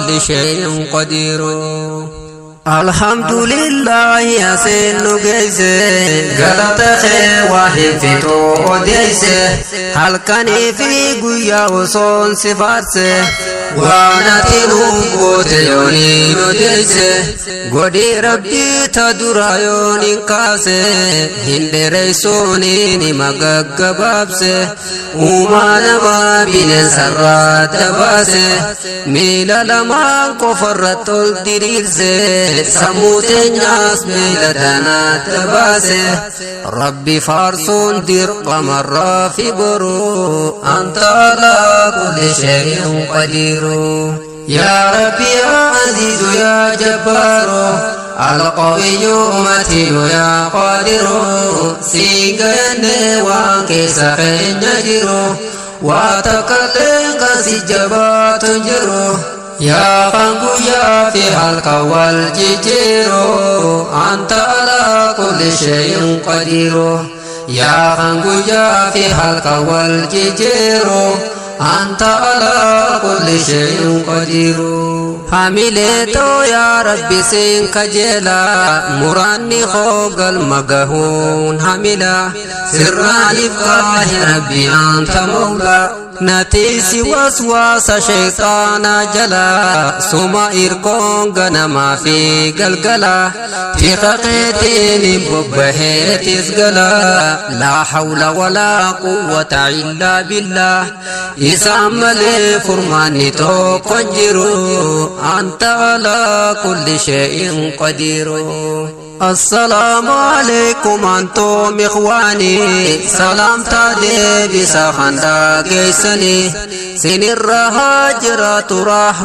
كل شيء قدير. Alhamdulillahi asiin nu geeyse, galata kee waa hin fixu odeeyse. Halkanii fi guyyaa osoon si faarse, waan ati nuuf goote yooniin odeeyse. Godhii Rabbii ta dura yooniin kaase, hin dheereysuuni nima gaggabaabse. Uumaa namaa bineensarraa dabaase, miila lamaan qofarratti ol diriirse, sammuu teenyaas miila danaa dabaase. Rabbi faarsuun dirqamarraa fi boruu, أنت على كل شيء قدير. يا ربي يا عزيز يا جبار، القوي متين يا قادر، siin waan keessa keenya jiru, waa takkallee kan si jabaatu jiru. Yaa kan guyyaa fi halkan wal jijjiiru, أنت على كل شيء قدير. Yaa kan guyyaa fi halkan wal jijjiiru, أنت على كل شيء قدير. Hamileetoo yaa Rabbi siin kajeela, muraanni koo galma gahuun hamila sirraaniif kaahi. Rabbi أنت مولى natiisi waswaasa shayxaana jala, suma irkoon ganamaa fi galgala, tiqa keetiin bobbaheetis gala. لا حول ولا قوة إلا بالله, isaan malee furmaanni tokko hin jiru. أنت على كل شيء قدير. السلام عليكم أنتم إخواني, سلامتا deebisa handa geessanii sinirra haa jiraatu.